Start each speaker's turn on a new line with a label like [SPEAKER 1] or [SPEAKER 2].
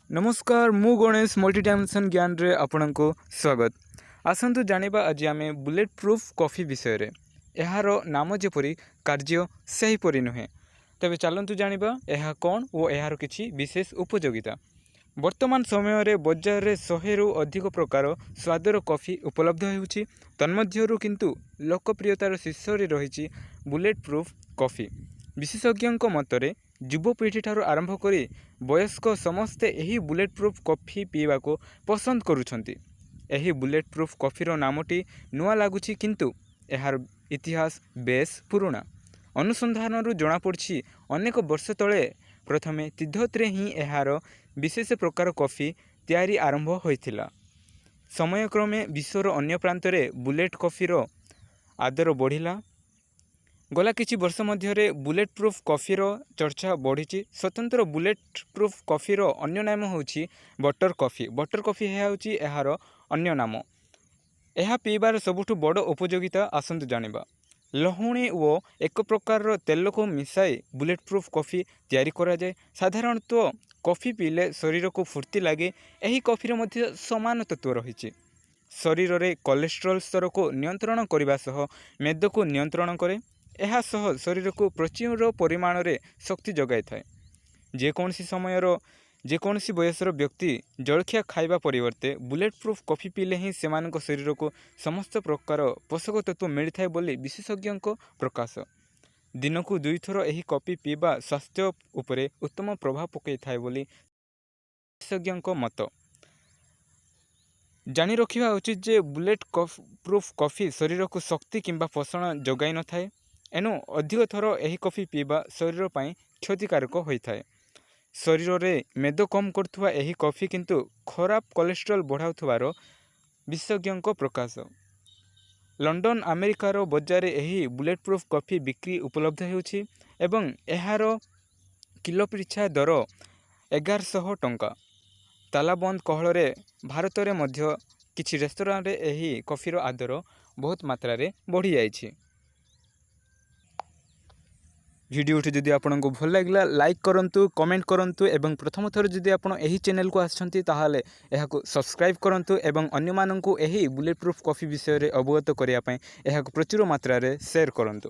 [SPEAKER 1] ନମସ୍କାର, ମୁଁ ଗଣେଶ, ମଲ୍ଟିଡାଇମେନସନ୍ ଜ୍ଞାନରେ ଆପଣଙ୍କୁ ସ୍ୱାଗତ। ଆସନ୍ତୁ ଜାଣିବା ଆଜି ଆମେ ବୁଲେଟ୍ ପ୍ରୁଫ୍ କଫି ବିଷୟରେ। ଏହାର ନାମ ଯେପରି, କାର୍ଯ୍ୟ ସେହିପରି ନୁହେଁ। ତେବେ ଚାଲନ୍ତୁ ଜାଣିବା ଏହା କ'ଣ ଓ ଏହାର କିଛି ବିଶେଷ ଉପଯୋଗିତା। ବର୍ତ୍ତମାନ ସମୟରେ ବଜାରରେ 100ରୁ ଅଧିକ ପ୍ରକାର ସ୍ୱାଦର କଫି ଉପଲବ୍ଧ ହେଉଛି। ତନ୍ମଧ୍ୟରୁ କିନ୍ତୁ ଲୋକପ୍ରିୟତାର ଶୀର୍ଷରେ ରହିଛି ବୁଲେଟ୍ ପ୍ରୁଫ୍ କଫି। ବିଶେଷଜ୍ଞଙ୍କ ମତରେ ଯୁବପିଢ଼ିଠାରୁ ଆରମ୍ଭ କରି ବୟସ୍କ ସମସ୍ତେ ଏହି ବୁଲେଟ୍ ପ୍ରୁଫ୍ କଫି ପିଇବାକୁ ପସନ୍ଦ କରୁଛନ୍ତି। ଏହି ବୁଲେଟ୍ ପ୍ରୁଫ୍ କଫିର ନାମଟି ନୂଆ ଲାଗୁଛି, କିନ୍ତୁ ଏହାର ଇତିହାସ ବେଶ୍ ପୁରୁଣା। ଅନୁସନ୍ଧାନରୁ ଜଣାପଡ଼ିଛି, ଅନେକ ବର୍ଷ ତଳେ ପ୍ରଥମେ ତିବ୍ଦତରେ ହିଁ ଏହାର ବିଶେଷ ପ୍ରକାର କଫି ତିଆରି ଆରମ୍ଭ ହୋଇଥିଲା। ସମୟକ୍ରମେ ବିଶ୍ୱର ଅନ୍ୟ ପ୍ରାନ୍ତରେ ବୁଲେଟ୍ କଫିର ଆଦର ବଢ଼ିଲା। ଗଲା କିଛି ବର୍ଷ ମଧ୍ୟରେ ବୁଲେଟ୍ ପ୍ରୁଫ୍ କଫିର ଚର୍ଚ୍ଚା ବଢ଼ିଛି। ସ୍ୱତନ୍ତ୍ର ବୁଲେଟ୍ ପ୍ରୁଫ୍ କଫିର ଅନ୍ୟ ନାମ ହେଉଛି ବଟର୍ କଫି। ବଟର୍ କଫି ହେଉଛି ଏହାର ଅନ୍ୟ ନାମ। ଏହା ପିଇବାର ସବୁଠୁ ବଡ଼ ଉପଯୋଗିତା ଆସନ୍ତୁ ଜାଣିବା। ଲହୁଣୀ ଓ ଏକ ପ୍ରକାରର ତେଲକୁ ମିଶାଇ ବୁଲେଟ୍ ପ୍ରୁଫ୍ କଫି ତିଆରି କରାଯାଏ। ସାଧାରଣତଃ କଫି ପିଇଲେ ଶରୀରକୁ ଫୁର୍ତ୍ତି ଲାଗେ। ଏହି କଫିରେ ମଧ୍ୟ ସମାନ ତତ୍ତ୍ୱ ରହିଛି। ଶରୀରରେ କୋଲେଷ୍ଟ୍ରଲ୍ ସ୍ତରକୁ ନିୟନ୍ତ୍ରଣ କରିବା ସହ ମେଦକୁ ନିୟନ୍ତ୍ରଣ କରେ। ଏହା ସହ ଶରୀରକୁ ପ୍ରଚୁର ପରିମାଣରେ ଶକ୍ତି ଯୋଗାଇଥାଏ। ଯେକୌଣସି ସମୟର, ଯେକୌଣସି ବୟସର ବ୍ୟକ୍ତି ଜଳଖିଆ ଖାଇବା ପରିବର୍ତ୍ତେ ବୁଲେଟ୍ ପ୍ରୁଫ୍ କଫି ପିଇଲେ ହିଁ ସେମାନଙ୍କ ଶରୀରକୁ ସମସ୍ତ ପ୍ରକାର ପୋଷକ ତତ୍ତ୍ୱ ମିଳିଥାଏ ବୋଲି ବିଶେଷଜ୍ଞଙ୍କ ପ୍ରକାଶ। ଦିନକୁ ଦୁଇଥର ଏହି କଫି ପିଇବା ସ୍ୱାସ୍ଥ୍ୟ ଉପରେ ଉତ୍ତମ ପ୍ରଭାବ ପକାଇଥାଏ ବୋଲି ବିଶେଷଜ୍ଞଙ୍କ ମତ। ଜାଣି ରଖିବା ଉଚିତ ଯେ ବୁଲେଟ୍ ପ୍ରୁଫ୍ କଫି ଶରୀରକୁ ଶକ୍ତି କିମ୍ବା ପୋଷଣ ଯୋଗାଇ ନଥାଏ। ଏଣୁ ଅଧିକ ଥର ଏହି କଫି ପିଇବା ଶରୀର ପାଇଁ କ୍ଷତିକାରକ ହୋଇଥାଏ। ଶରୀରରେ ମେଦ କମ୍ କରୁଥିବା ଏହି କଫି କିନ୍ତୁ ଖରାପ କୋଲେଷ୍ଟ୍ରଲ୍ ବଢ଼ାଉଥିବାର ବିଶେଷଜ୍ଞଙ୍କ ପ୍ରକାଶ। ଲଣ୍ଡନ, ଆମେରିକାର ବଜାରରେ ଏହି ବୁଲେଟ୍ ପ୍ରୁଫ୍ କଫି ବିକ୍ରି ଉପଲବ୍ଧ ହେଉଛି ଏବଂ ଏହାର କିଲୋ ପିଛା ଦର 1100 ଟଙ୍କା। ତାଲାବନ୍ଦ କୋହଳରେ ଭାରତରେ ମଧ୍ୟ କିଛି ରେଷ୍ଟୁରାଣ୍ଟରେ ଏହି କଫିର ଆଦର ବହୁତ ମାତ୍ରାରେ ବଢ଼ିଯାଇଛି। ଭିଡ଼ିଓଟି ଯଦି ଆପଣଙ୍କୁ ଭଲ ଲାଗିଲା, ଲାଇକ୍ କରନ୍ତୁ, କମେଣ୍ଟ କରନ୍ତୁ ଏବଂ ପ୍ରଥମ ଥର ଯଦି ଆପଣ ଏହି ଚ୍ୟାନେଲକୁ ଆସିଛନ୍ତି, ତାହେଲେ ଏହାକୁ ସବସ୍କ୍ରାଇବ୍ କରନ୍ତୁ ଏବଂ ଅନ୍ୟମାନଙ୍କୁ ଏହି ବୁଲେଟ୍ ପ୍ରୁଫ୍ କଫି ବିଷୟରେ ଅବଗତ କରିବା ପାଇଁ ଏହାକୁ ପ୍ରଚୁର ମାତ୍ରାରେ ସେୟାର କରନ୍ତୁ।